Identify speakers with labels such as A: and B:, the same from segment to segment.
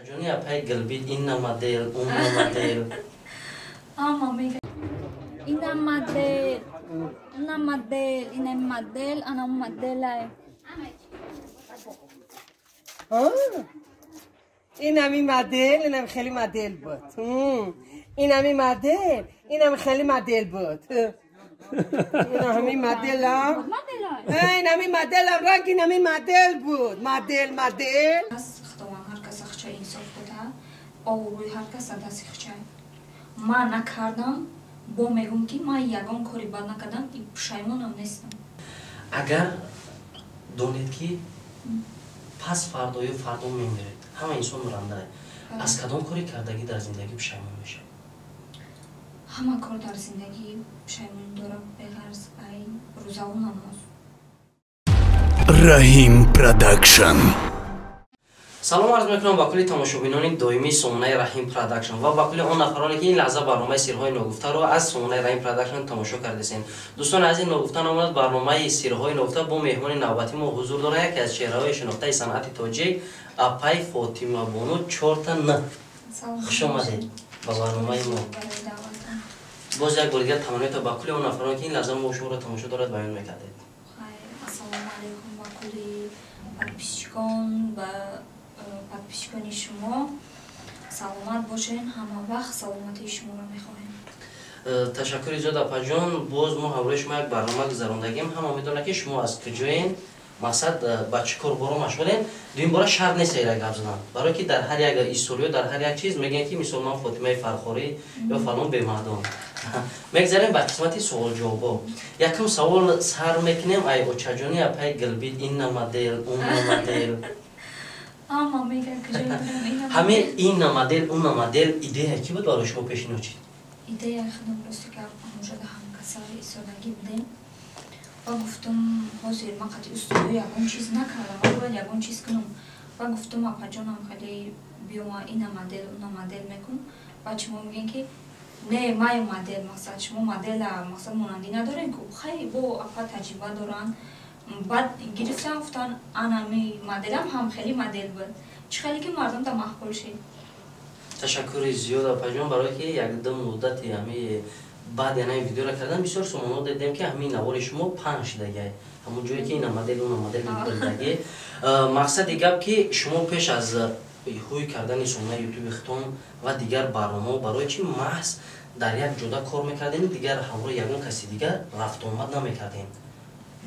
A: Ҷони апай Гулбит, инна модел, унна модел.
B: Ама мега. Ина модел, уна модел, ина модел, ана моделай.
C: اینمی مدل، اینم خیلی مدل بود. اینمی مدل، اینم خیلی مدل بود. اینمی مدلم، اینمی مدلم، رنگ اینمی مدل بود. مدل مدل.
B: خداوند هر کس خچه انصاف بده، آبروی هر کس دست خچه. من نکردم، با میگم که من یگان کاری بد نکردم، پشیمانم نیستم.
A: اگر دونید که пас фардо ё фардо мемиред, ҳама инсон мурандае, аз кадом кори кардагӣ дар зиндагӣ пушаймон мешавад?
B: Ҳама кор дар зиндагӣ пушаймонӣ дорад, беғарз ай рӯзаву намоз.
D: Раҳим Продакшн.
A: Салом арз мекунам ба кулли тамошобинони доимии сомонаи Раҳим Продакшн ва ба кулли он нафароне, ки ин лаҳза барномаи Сирҳои ногуфтаро аз сомонаи Раҳим Продакшн тамошо кардесен. Дӯстони азиз, ногуфта намонад, барномаи Сирҳои ногуфта бо меҳмони навбатӣ мо ҳузур дорад, яке аз чеҳраҳои шинохтаи санъати тоҷик, апай Фотимабону чорта н. Хуш омадед ба барномаи мо. Боз як бор дигар таманниёта ба кулли он нафароне, ки ин лаҳза мо шуморо тамошо дорад, баён мекардед.
B: Ассалому алайкум ба кулли подписчикон, ба подписчикони шумо. Саломат бошен, ҳама вақт саломатии шуморо мехоҳем.
A: Ташаккури зиёд, апаҷон. Боз мо ҳамроҳи шумо як барнома гузарондагим. Ҳама медонад, ки шумо аз куҷоен, мақсад ба чӣ кор боро машғулен. Дуюм бора шарт нест ира гап задан, барое ки дар ҳар як историё, дар ҳар як чиз мегӯянд, ки мисол ман Фотимаи Фархорӣ ё фалон бемардон. Мегзарем ба қисмати суолҷавобо. Якум савол сар мекунем: ай очаҷони апай Гулбит, инна модел, унна модел. Ҳамин инна модел, унна модел идея кӣ буд барои шумо пешниҳод чид?
B: Идея худам, рости гап, ҳамошада ҳамкасари истодагӣ будем ва гуфтум, ҳозир ман қати устодо ягон чиз накардам, ва бояд ягон чиз кунам. Ва гуфтум, апаҷонам, хеле биёма, ина модел, уна модел мекун. Баъд шумо мегӯем, ки не, маю модел, мақсад шумо модела, мақсад монандӣ надорем ку. Хай, бо апа таҷриба доранд. Баъд гирифтам, гуфтан, анами моделам ҳам хеле модел буд, чӣ хеле ки мардум да маъқул шид.
A: Ташаккури зиёд, апаҷон, барое ки якдум муддати ҳами баъд яна видеоро кардан бисёр сомонаҳо дидем, ки ҳамин навори шумо паҳн шудагиай, ҳамон ҷое ки ина модел, уна модел будаги. Мақсади гап, ки шумо пеш аз ҳуй кардани сомонаи ютуби худтон ва дигар барномаҳо барои чи маҳз дар як ҷода кор мекардем, дигар ҳамроҳи ягон каси дигар рафтуомад намекардем?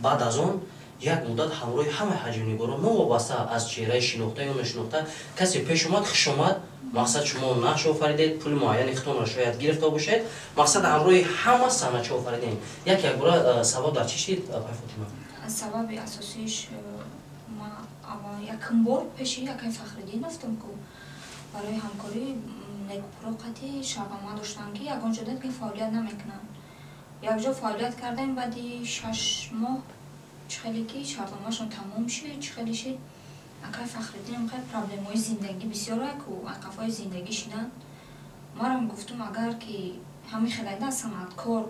A: Баъд аз он як муддат ҳамроҳи ҳамаи ҳаҷвнигорон, новобаста аз чеҳраи шинохта ё ношинохта, касе пеш омад, хуш омад, мақсад шумо нақш офаридед, пули муайяни худтонро шояд гирифта бошед, мақсад ҳамроҳи ҳама санъатчӣ офаридем. Як якбора сабаб дар чӣ шид, апай Фотима?
B: Сабаби асосиш, ма якум бор пеши якай Фахриддин рафтам ку барои ҳамкорӣ. Некупро қати шартнома доштам, ки ягон ҷо ки фаъолият намекунанд. Якҷо фаъолият кардем, баъди 6 моҳ чӣ хеле ки шартномашон тамом шид, чӣ хеле шид, акай Фахриддинам хеле проблемаҳои зиндагӣ бисёре ку, қафои зиндагӣ шиданд. Марам гуфтум, агар ки ҳамин хелайда санъаткор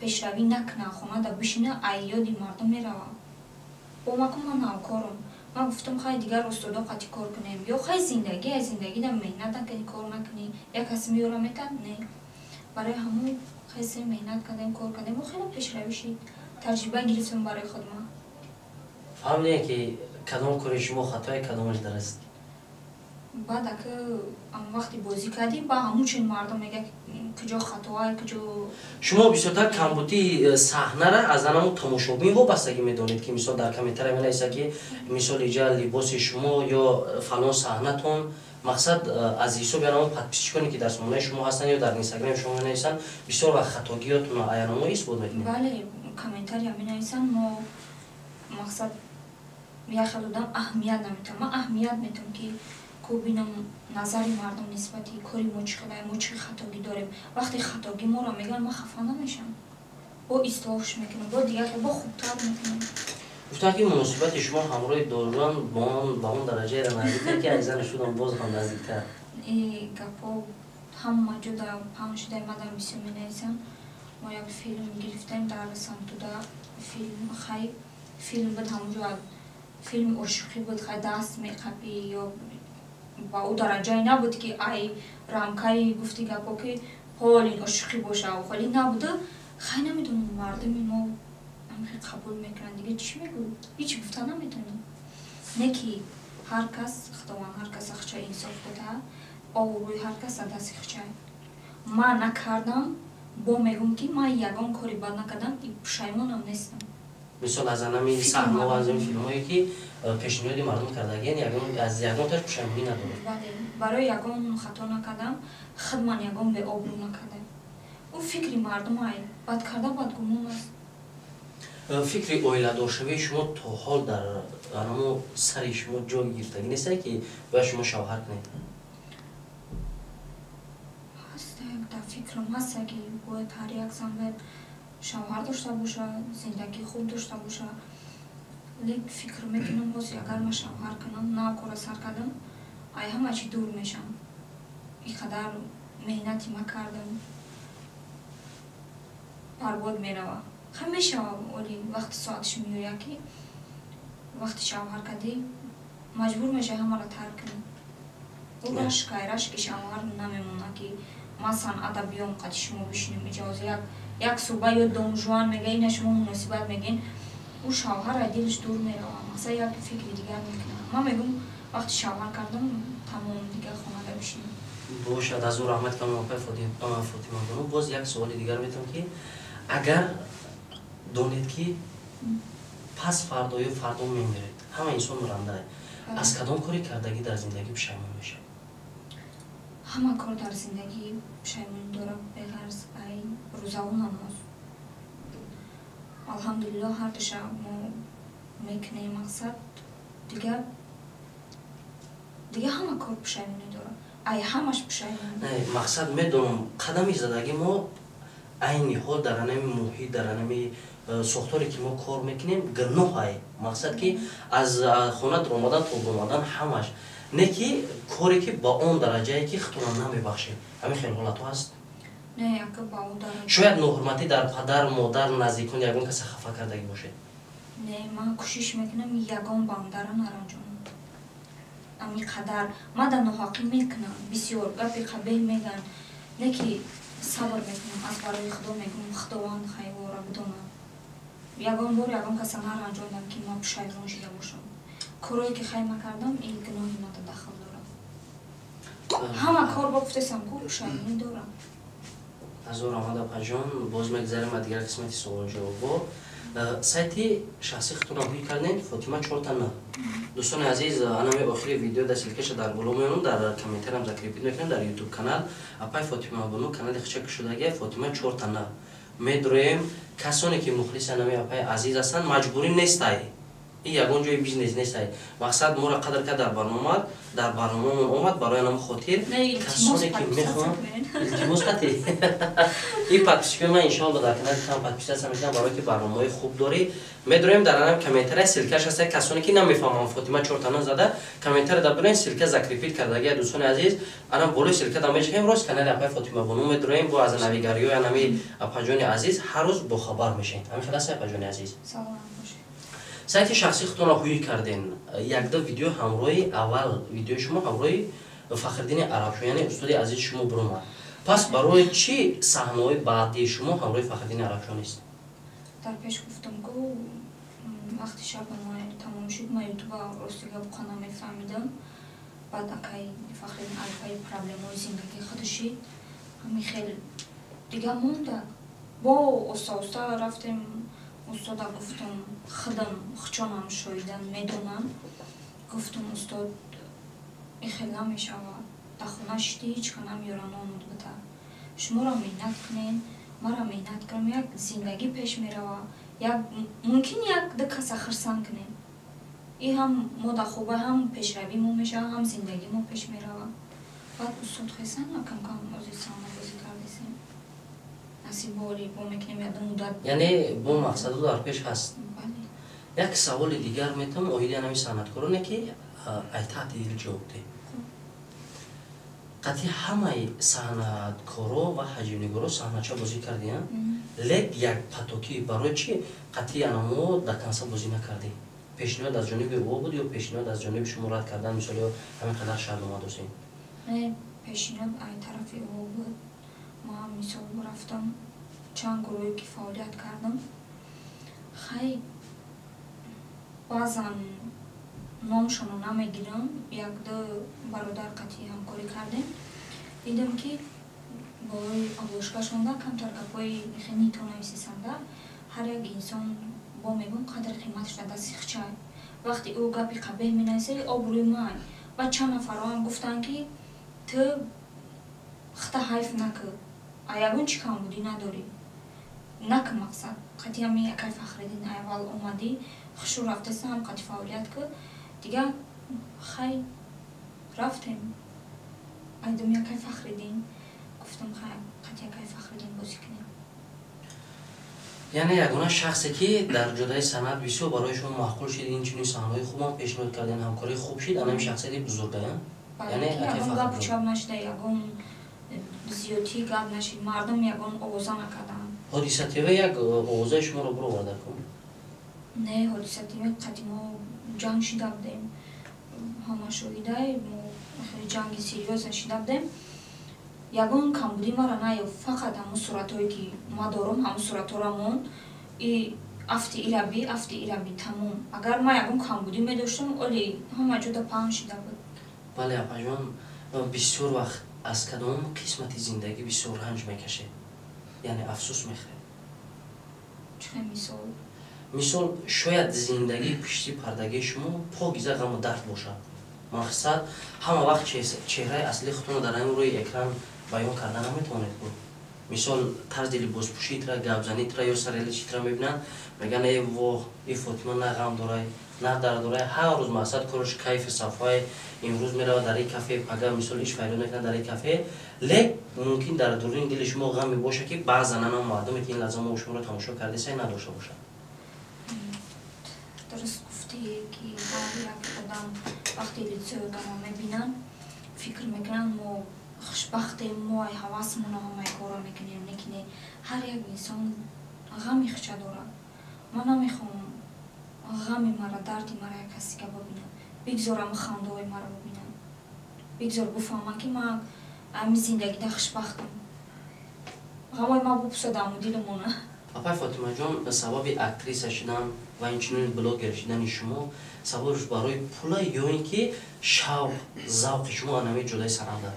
B: пешравӣ накуна, хонада бишина, айёди мардум меравад. Бо макун, ман навкорам. Ман гуфтум, хай, дигар устодо қати кор кунем, ё хай, зиндагӣ, аз зиндагида меҳнат накунӣ, кор накунӣ, як касе меёра метад не. Барои ҳамон хесе меҳнат кардем, кор кардем, мо хеле пешравӣ шид, таҷриба гирифтем барои худман.
A: Фаҳмидем, ки кадом кори шумо хатое, кадомаш дуруст.
B: Баъд ака вақте бозӣ кардем, ба ҳамун чин мардум мега, куҷо хатоай, куҷо.
A: Шумо бисёртар камбудии саҳнара аз анамун тамошобин вобастагӣ медонед, ки мисол дар комментария менависад, ки мисол иҷа либоси шумо ё фалон саҳнатон, мақсад аз ҳисоби анамун подписчиконе, ки дар сомонаи шумо ҳастанд ё дар инстаграми шумо менависанд, бисёр вақт хатогиётонро аянамо исбот мекунед?
B: Бале, комментария менависанд. Мо мақсад як хел одам аҳамият наметавам. Ман аҳамият метавам, ки ку бинам назари мардум нисбати кори мо чӣ хелай, мо чӣ хатогӣ дорем. Вақте хатогӣ моро мегӯянд, ман хафа намешавам, бо ислоҳш мекунам, бо дигар бо хубтар мекунам.
A: Гуфтам, ки муносибати шумо ҳамроҳи Дорҷон ба он дараҷаеро наздиктар, ки аз зани шудам боз ҳам наздиктар.
B: Гапҳо ҳама ҷода паҳн шуда, мадам бисёр менависам. Мо як филм гирифтем дар Сантуда. Филм, хай, филм буд, ҳамонҷо филми ошиқӣ буд. Хай, даст меқапӣ ё Ба ӯ дараҷае набуд, ки ай рамкаи гуфти гапо, ки ҳолин ошиқӣ боша, холӣ набуда. Хай, намедонам, мардуми мо ҳамхел қабул мекунанд. Дига чӣ мегӯ, ҳеҷ гуфта наметонӣ. Не ки ҳар кас, Худованд ҳар каса хуча инсоф дода, обрӯи ҳар кас дасти хуча. Ман накардам, бо мегӯм, ки ман ягон кори бад накардам и пушаймонам нестам.
A: Мисол, аз анами саҳнаҳо, аз ин филмҳое, ки пешниҳоди мардум кардагиен, аз ягонташ пушаймонӣ надоред?
B: Бале, барои ягон хато накардам, худ ман ягон беобрӯ накардам. Ӯ фикри мардум ай бад карда бадгумон аст.
A: Фикри оиладоршавии шумо то ҳол дар анамо сари шумо ҷой гирифтагӣ несте, ки бояд шумо шавҳар кунед?
B: Ҳаста, дар фикрам ҳаста, ки бояд ҳар як зан бояд шавҳар дошта боша, зиндагии хуб дошта боша. Лек фикр мекунам, ҳозир агар ман шавҳар кунам, нав кора сар кардам, ай ҳама чӣ дур мешам. Ин қадар меҳнати ма кардам, барбод мерава. Хай, мешава, оли вақти соатиш меояд, ки вақти шавҳар кардӣ, маҷбур мешавӣ ҳамаро тарк кунӣ. Ӯ рашкай, рашки шавҳар намемонад, ки ман санъата биём, қати шумо бишинем иҷоза, як суҳба ё донжуан мега, ина шумо муносибат мегӯен. Ӯ шавҳар аз дилаш дур мерава, мақсад як фикри дигар мекунад. Ман мегӯм, вақти шавҳар кардам, тамом, дигар хонада бишинем.
A: Бошад, аз ӯ раҳмат кунам, апай Фотима бону. Боз як суоли дигар метавон, ки агар донед, ки пас фардо ё фардо мемиред, ҳама инсон мурандае, аз кадом кори кардагӣ дар зиндагӣ пушаймон мешавад?
B: Ҳама кор дар зиндагӣ пушаймонӣ дорад, беғарз ай рӯзаву намоз. Алҳамдулиллоҳ, ҳар душа мо мекунем. Мақсад, дига ҳама кор пушаймонӣ дорад, ай ҳамаш пушаймонӣ.
A: Не, мақсад, медонам, қадами задаги мо айни ҳол дар анами муҳит, дар анами сохторе, ки мо кор мекунем, гуноҳай. Мақсад, ки аз хона дуромадан то омадан ҳамаш не, ки коре, ки ба он дараҷае, ки худтонам намебахшед, ҳамин хел ҳолатҳо ҳаст?
B: Не, яка ба он дараҷа.
A: Шояд ноҳурматӣ дар падар, модар, наздикон, ягон каса хафа кардагӣ бошед?
B: Не, ман кӯшиш мекунам ягон бандара наранҷонам. Ами қадар ман дар ноҳақӣ мекунам, бисёр гапи қабеҳ мегӯянд, не ки сабр мекунам, аз барои Худо мегӯям, Худованд хайвора бидонад. Ягон бор ягон каса наранҷондам, ки ман пушаймон шуда бошам. Корое, ки хай накардам, ин гуноҳи мада дахл дорад. Ҳама кор бо гуфтесам ку пушаймонӣ дорам.
A: Ҳазор раҳмат, апаҷон. Боз мегзарем ба дигар қисмати суолҷавобҳо. Сайти шахсии худтонро ҳуй кардем, Фотима чорта н. Дӯстони азиз, анами охири видео дар ссылка ша дар боло меонам, дар комментариям закрепить мекунем. Дар Ютуб канал апай Фотима бону канали хича кушодагия, Фотима чорта н. Медроем, касоне, ки мухлиси анами апай азиз ҳастанд, маҷбурӣ нестай, ин ягон ҷои бизнес нестай. Мақсад, моро қадр кард, дар барнома, дар барномаамон омад. Барои анам хотир касоне, ки мехоҳанд, илтимос қати ин подписчик ои ман, иншоалло, дар канали там подписаться мекунам, барое ки барномаҳои хуб дорӣ. Медроем, дар анам комментария ссылка ш ҳаста. Касоне, ки намефаҳмам, Фотима чортана зада комментария да бирен, ссылка закрепить кардагия. Дӯстони азиз, анам болои ссылка да мечахем, рост канали апай Фотима бону медроем. Бо аз навигариҳои анами апаҷони азиз ҳар рӯз бохабар мешавем. Ҳамин хел аст, апаҷони азиз? Сайти шахсии худтонро ҳуй карден, якда видео ҳамроҳи, аввал видеои шумо ҳамроҳи Фахриддини Арабшо, яъне устоди азизи шумо биромад. Пас барои чӣ саҳнаҳои баъдии шумо ҳамроҳи Фахриддини Арабшо нест?
B: Дар пеш гуфтам ку, вақти шаб тамом шуд, ман Ютуба рости гап намефаҳмидам. Баъд акай Фахриддин алфаи проблемаҳои зиндагии худашид, ҳамин хел дига монда. Бо оста оста рафтем, устода гуфтам, худам хучонам шоидан медонам, гуфтам: «Устод, ин хел намешавад, дар хона шишти, ҳеҷ ка намеёра нонуд бита, шуморо меҳнат кунед, мара меҳнат кунам, як зиндагӣ пеш мерава, як мумкин як ду каса хирсанд кунем, и ҳам мо дар хуба, ҳам пешравӣ мо мешава, ҳам зиндагӣ мо пеш мерава». Баъд устод хесан, камкам ози саҳнабозӣ кардесем, насиб боли бо мекунем яду муддат.
A: Яъне бо мақсаду дар пеш ҳаст?
B: Бале.
A: Як саволи дигар метавонам оиди анами санъаткороне, ки ай таҳти дил ҷавоб диҳ. Қатъи ҳамаи санъаткоро ва ҳаҷвнигоро саҳнача бозӣ кардиям, лек як патокӣ барои чӣ қатъи анамо дар конса бозӣ накардӣ? Пешниҳод аз ҷониби ӯ буд ё пешниҳод аз ҷониби шумо рад кардан, мисол, ё ҳамин қадар шартнома дошем?
B: Не, пешниҳод ай тарафи ӯ буд. Ман, мисол, рафтам, чанд гурӯҳе ки фаъолият кардам, хай, баъзан номшонро намегирам, якду бародар қатъи ҳамкорӣ кардем, дидам, ки болои обложкашонда камтар гапҳои хеле нависисанда. Ҳар як инсон, бо мегӯм, қадри қиматаш дар дасти хичай. Вақте ӯ гапи қабеҳ менависа, обрӯи ман. Баъд чанд нафарҳоам гуфтанд, ки ту хата ҳайф накӣ, а ягон чӣ камбудӣ надорӣ, наки мақсад қатъи ҳами акай Фахриддин аввал омадӣ, хушу рафтаса, ҳам қатъи фаъолият ки. Дигар хай, рафтем, айдуми акай Фахриддин гуфтам, хай, қатъи акай Фахриддин бозӣ кунем.
A: Яъне ягона шахсе, ки дар ҷодаи санъат бисёр барои шумо маъқул шид, инчунин саҳнаҳои хубам пешниҳод карден, ҳамкории хуб шид, анами шахсияти бузургая?
B: Яъне ягон гапу чап нашида, ягон зиёдтӣ гап нашид, мардум ягон овоза накарданд.
A: Ҳодиса ТВ як овозаи шуморо бироварда кун?
B: Не, Ҳодиса ТВ қати мо ҷанг шида будем, ҳама шоҳидай, мо хеле ҷанги серьёза шида будем. Ягон камбудӣ мара наёфт, фақат ҳамун суратҳое, ки ма дорам, ҳамун суратҳоро монд и афти ираби, афти ираби, тамом. Агар ман ягон камбудӣ медоштам, оли ҳама ҷода паҳн шида буд.
A: Бале, апаҷон, бисёр вақт аз кадом қисмати зиндагӣ бисёр ранҷ мекашед, яъне афсӯс мехӯред?
B: Чӣ хел, мисол?
A: Мисол, шояд зиндагии пушти пардагии шумо покиза ғаму дард бошад. Мақсад, ҳама вақт чеҳраи аслии худтонро дар ҳамин рӯи экран баён карда наметавонед буд. Мисол, тарзи либоспӯшитра, гапзанитра ё сареличитра мебинанд, мегӯянд: «Э воҳ, и Фотима на ғам дорай, на дард дорай, ҳар рӯз, мақсад, кораш кайфи сафай, имрӯз меравад дар ин кафе, пага, мисол, иш файрод мекунад дар ин кафе». Лек мумкин дар дуруни дили шумо ғаме бошад, ки баъзан ана мардуме, ки ин лаҳза мо шуморо тамошо кардесай, надошта бошад.
B: Дуруст гуфтӣ, ки ҳар як одам вақте лицои одамро мебинанд, фикр мекунанд, мо хушбахтем, мо ай ҳавасмона ҳамаи корро мекунем. Лекин ҳар як инсон ғами хича дорад. Ман намехоҳам ғами мара, дарди мара як касига бибинад. Бигзор ама хандаҳои мара бибинанд, бигзор бифаҳманд, ки ман ами зиндагида хушбахтам. Ғамои ман бупусад аму дилмона.
A: Апай Фотимаҷон, сабаби актриса шудан ва инчунин блогер шудани шумо, сабабш барои пула ё ин ки шавқ, завқи шумо анами ҷодаи санъат?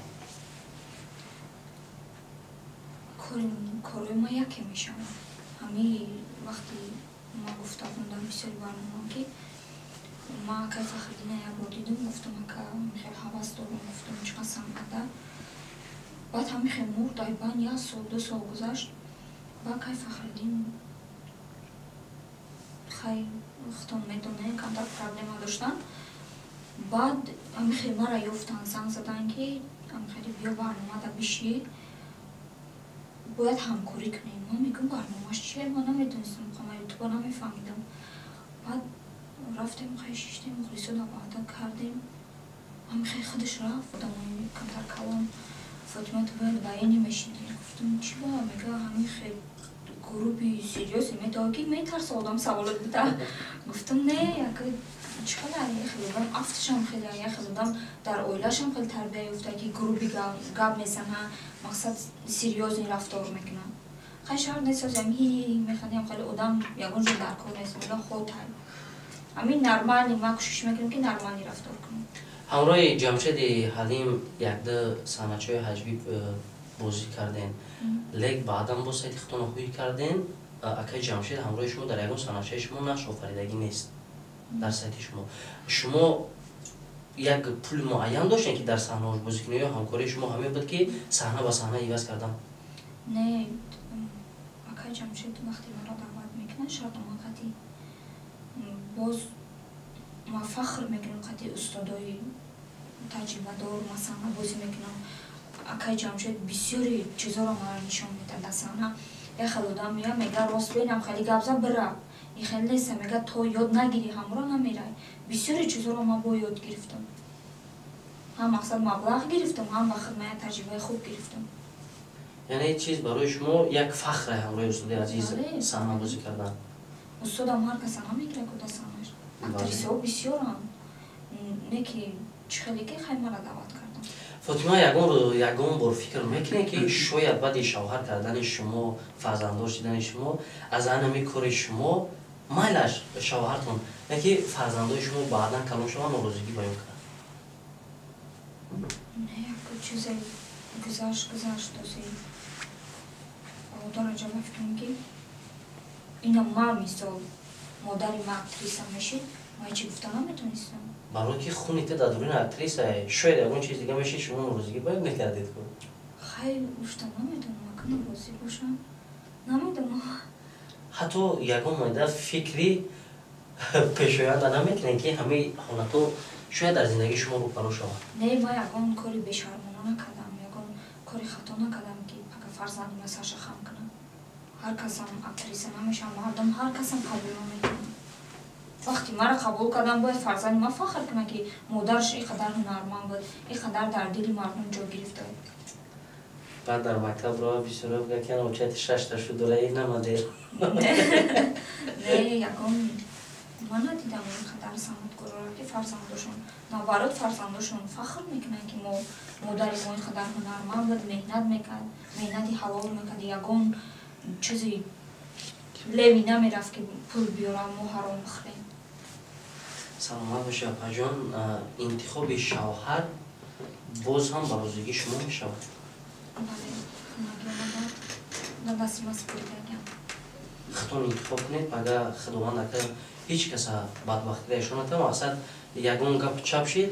B: Корои ма яке мешавад. Ҳами вақти ма гуфта будам дар бисёри барномаҳо, ки ма акай Фахриддина як бор дидум, гуфтам: «Ака, хеле ҳавас дорам», гуфтам, «чӣ қадр санъата». Баъд ҳами хел мурд, айбан як сол, 2 сол гузашт. Ба акай Фахриддин, хай, худтон медонед, камтар проблема доштанд. Баъд ҳами хел мара ёфтанд, занг заданд, ки ҳами биё, барномада бишӣ, бояд ҳамкорӣ кунем. Ман мегӯм: «Барномаш чие?» Ман намедонистам, ма ютуба намефаҳмидам. Баъд рафтем, хай, шиштем, мухлисода ваъда кардем. Ҳами хел худаш рафт, одамои камтар калон: «Фотима, ту бояд баёне мешидӣ». Гуфтам: «Чӣ ба?» Мега: «Ҳами хел грубый, серьёзный метавон, ки метарса одам саволот бида». Гуфтам: «Не, яка чӣ хела, яхел одам афташам хеле, яхел одам дар оилашам хеле тарбия ёфта, ки грубый гап мезана, мақсад, серьёзный рафтор мекунад. Хай, шарт несозам, ҳи механдем, хеле одам ягон ҷо дар кор нест, мега хотай ҳамин нормальный». Ма кӯшиш мекунем, ки нормальный рафтор кунем.
A: Ҳамроҳи Ҷамшеди Ҳалим якду санъатчаҳои ҳаҷвӣ бозӣ кардем, лек баъдан боз сайти худтонро ҳуй кардем. Акаи Ҷамшед ҳамроҳи шумо дар ягон санъатчаи шумо нақш офаридагӣ нест дар сайти шумо. Шумо як пули муайян доштем, ки дар саҳнаҳош бозӣ кунед, ё ҳамкории шумо ҳамин буд, ки саҳна ба саҳна иваз кардан?
B: Не, акаи Ҷамшед вақте маро даъват мекунад, шартнома қатъи. Боз ма фахр мекунам, қатъи устодои таҷрибадор ма саҳна бозӣ мекунам. Акаи Ҷамшед бисёри чизоро мара нишон медад дар саҳна. Як хел одам мея, мега: «Рост бинам, хеле гап зад, бира, ин хеле неста», мега, «то ёд нагирӣ, ҳамро намерай». Бисёри чизоро ман бо ёд гирифтам, ҳам, мақсад, маблағ гирифтам, ҳам ба худ ман як таҷрибаи хуб гирифтам.
A: Яъне ин чиз барои шумо як фахре, ҳамроҳи устоди азиз саҳна бозӣ кардан?
B: Устодам ҳар каса намегирад ку дар саҳнаш. Актрисаҳо бисёранд, не ки чӣ хеле ки хай мара даъват кардам.
A: Фотима, ягон бор фикр мекунед, ки шояд баъди шавҳар кардани шумо, фарзанддор шидани шумо, аз ҳанами кори шумо майлаш шавҳартон, яки фарзандои шумо баъдан калон шаванд, норозигӣ баён кунанд?
B: Не, як чизе гузашт, гузашт. Ози дараҷа ба фикрам, ки ина ма мисол модари ма актриса мешид, ма ҳечи гуфта наметонистам.
A: Барои ки хуни ту дар дуруни актриса, шояд ягон чиз дига мешид, шумо норозигӣ баён мекардед ку?
B: Хай, гуфта наметонам, ака норозӣ бошам, намедонам.
A: Ҳатто ягон майда фикри пешоянда намекунед, ки ҳамаи ҳолатҳо шояд дар зиндагии шумо рӯбарӯ шавад?
B: Не, ма ягон кори бешармона накардам, ягон кори хато накардам, ки пака фарзанди ма сарша хам кунам. Ҳар касам актриса намешавам, мардум ҳар касам қабул намекунам. Вақте маро қабул кардам, бояд фарзанди ман фахр кунад, ки модараш ин қадар ҳунарманд буд, ин қадар дар дили мардум ҷо гирифта.
A: Баъд дар мактаб рова бисёро бигӯяд, ки ана учати шашта шудора, ин намадел.
B: Не, ягон ман надидам ин қадар санъаткорора, ки фарзандошон, наоборот, фарзандошон фахр мекунанд, ки мо модари мо ин қадар ҳунарманд буд, меҳнат мекард, меҳнати ҳалол мекард, ягон чизи леви намерафт, ки пул биёрам, мо ҳаром бихӯрем.
A: Саломат бошед, апаҷон. Интихоби шавҳар боз ҳам ба розигии шумо мешавад?
B: Бале, хонагӣ омада дар дасти ма супоридагиам.
A: Худтон интихоб кунед. Ага Худованд ака ҳеҷ каса бадбахтида ишон натавад. Мақсад, ягон гап чап шид,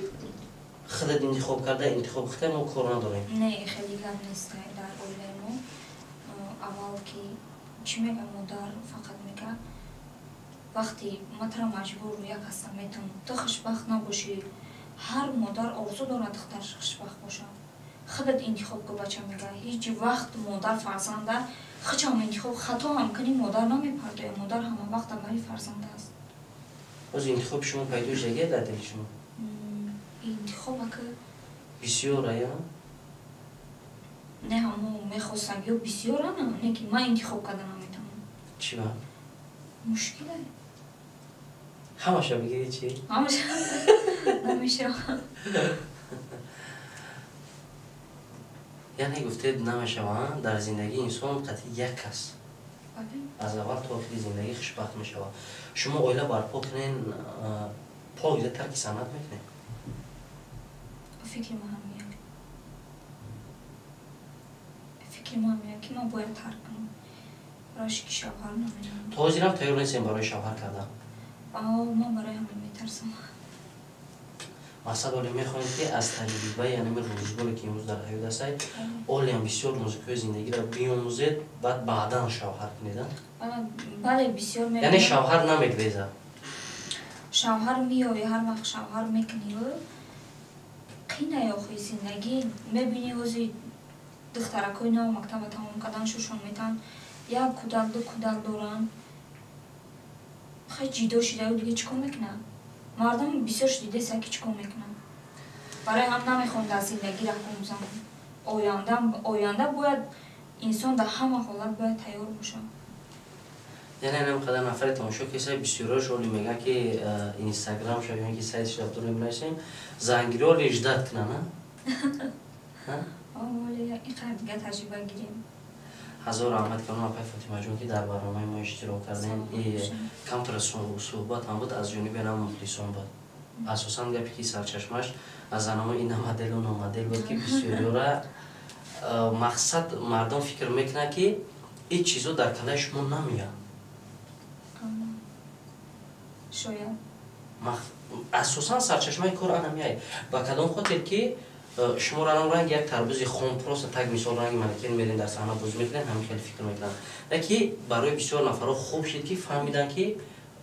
A: худат интихоб карда, интихоб хита, мо кор надорем.
B: Не, хеле гап нест дар оилаи мо. Аввал ки чӣ мега, модар фақат мега: вақте ма тара маҷбур як ҳастам, метавонам, ту хушбахт набошӣ. Ҳар модар орзу дорад духтараш хушбахт бошад. Худат интихоб ку, бача, мега. Ҳеҷ вақт модар фарзанда хичам интихоб хато ҳам кунӣ, модар намепардояд. Модар ҳама вақт аввали фарзанда аст.
A: Боз интихоби шумо пайдо шудагия дар дили шумо?
B: Интихоб ака
A: Бисёр ая?
B: Не, ҳамо мехостам ё бисёрана, не ки ман интихоб карда наметавонам.
A: Чӣ ба?
B: Мушкиле.
A: Ҳамаша бигирӣ, чӣ?
B: Ҳамаша намешавад.
A: Яъне гуфтед, намешавад, дар зиндагии инсон қатъи як кас аз аввал то охири зиндагӣ хушбахт мешавад. Шумо оила барпо кунен, покида тарки санъат мекунед?
B: Фикри ман ҳамия, фикри ман ҳамия, ки ман бояд тарк кунам, барои ки шавҳар намедонам.
A: То ҳозирам тайёр нестем барои шавҳар кардан?
B: Ман барои ҳамин метарсам.
A: Мақсад, оле мехоҳем, ки аз таҷрибаи анами рӯзгоре, ки имрӯз дар ҳаёт ҳастед, олиам бисёр нозукиҳои зиндагиро биомӯзед, баъд баъдан шавҳар кунед?
B: Бале, бисёр.
A: Яъне шавҳар намегрезад?
B: Шавҳар меои, ҳар вақт шавҳар мекунӣ, қинай охи зиндагӣ мебинӣ. Ҳози духтаракҳои нав мактаба тамом кардан, шушон метаҳанд, як кӯдак, ду кӯдак доранд, хай ҷидо шидаю дига чӣ кор мекунанд? Мардум бисёр шудидеса, ки чӣ кор мекунанд. Барои ҳам намехоҳам дар зиндагӣ раҳгум занам. Оянда бояд инсон дар ҳама ҳолат бояд тайёр бошад.
A: Яъне инам қадар нафаре тамошо кеса, бисёрош оли мегӯянд, ки инстаграм ша ё ки сайтш рафтор менависем, зангироли ждать кунанд.
B: Ин қадар дига таҷриба гирем.
A: Ҳазор раҳмат калом, апай Фотимаҷон, ки дар барномаи мо иштирок кардем. Камтара суҳбат ҳам буд, аз ҷониби анам мухлисон буд. Асосан гапе, ки сарчашмаш аз анамо ина моделу номодел буд, ки бисёриёра мақсад, мардум фикр мекунад, ки ин чизо дар калаи шумо намеяд.
B: Шояд.
A: Асосан сарчашмаи кор анамияй. Ба кадом хотир ки шумо ранам ранги як тарбузи хом, просто так мисол, ранги манекен мерен, дар саҳна бозӣ мекунед, ҳамин хеле фикр мекунанд. Ки барои бисёр нафарҳо хуб шид, ки фаҳмиданд, ки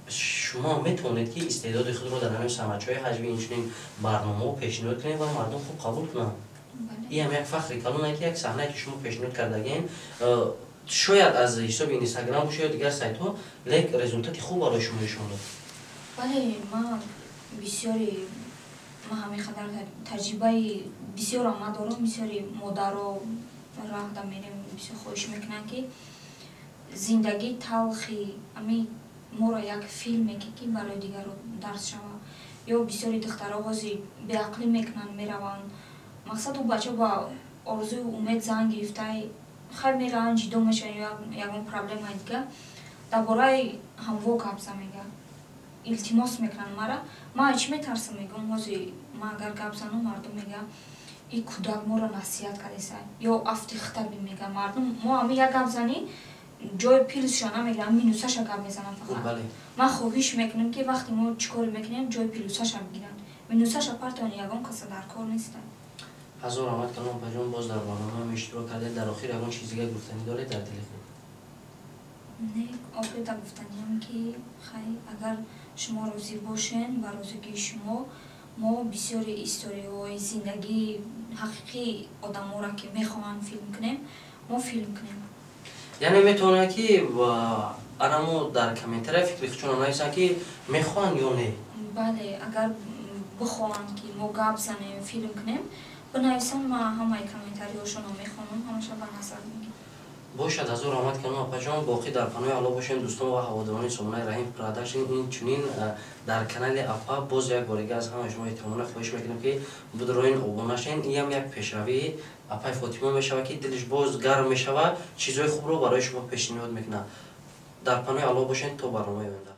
A: шумо метавонед, ки истеъдоди худро дар ҳамин санъатчаҳои ҳаҷви инчунин барномаҳо пешниҳод кунед ва мардум хуб қабул кунанд. Ин ҳам як фахри калоне, ки як саҳнае, ки шумо пешниҳод кардагиен, шояд аз ҳисоби инстаграм бошад ё дигар сайтҳо, лек результати хуб барои шумо нишон дод.
B: Бале, ман бисёри, ман ҳамин қадар таҷрибаи бисёрам надорам. Бисёри модаро раҳда мерем, бисёр хоҳиш мекунанд, ки зиндагӣ талхи ами. Моро як филме ки барои дигаро дарс шава. Ё бисёри духтаро ҳозир беақлӣ мекунанд, мераванд. Мақсад, ӯ бача ба орзую умед зан гирифтай, хай, мераванд, ҷидо мешаванд ё ягон проблемаи дига. Дар бораи ҳамво гап за мега, илтимос мекунанд мара. Ман чӣ метарсам? Мегӯм, ҳозир ман агар гап занам, мардум мега, и кӯдак моро насиҳат кардеса ё афти хитаби мега мардум. Мо ҳами як гап занӣ, ҷои плюсша намегирам, минусаша гап мезанам фақат. Ман хоҳиш мекунам, ки вақте мо чӣ коре мекунем, ҷои плюсаша бигиранд, минусаша партони, ягон каса дар кор неста.
A: Ҳазор раҳмат калом, апаҷон, боз дар барномаам иштирок кардед. Дар охир ягон чиз дига гуфтанӣ доред дар дили худ?
B: Не, охирда гуфтаниам, ки хай, агар шумо розӣ бошен, ба розигии шумо мо бисёри историяҳои зиндагии ҳақиқии одаморо, ки мехоҳанд филм кунем, мо филм кунем.
A: Яъне метавонад, ки анамо дар комментария фикри худшонро нависанд, ки мехоҳанд ё не?
B: Бале, агар бихоҳанд, ки мо гап занем, филм кунем, бинависанд. Ман ҳамаи комментариҳошонро мехонам, ҳамаша ба назар мегирам.
A: Бошад, ҳазор раҳмат калом, апаҷон. Боқӣ дар паноҳи Алло бошем, дӯстон ва ҳаводорони сомонаи Раҳим Продакшн. Инчунин дар канали апа боз як борига аз ҳамаи шумо эҳтиромона хоҳиш мекунем, ки бидроин, обуна шавед. Инам як пешравии апаи Фотима мешавад, ки дилиш боз гарм мешавад, чизҳои хубро барои шумо пешниҳод мекунад. Дар паноҳи Алло бошед то барномаи оянда.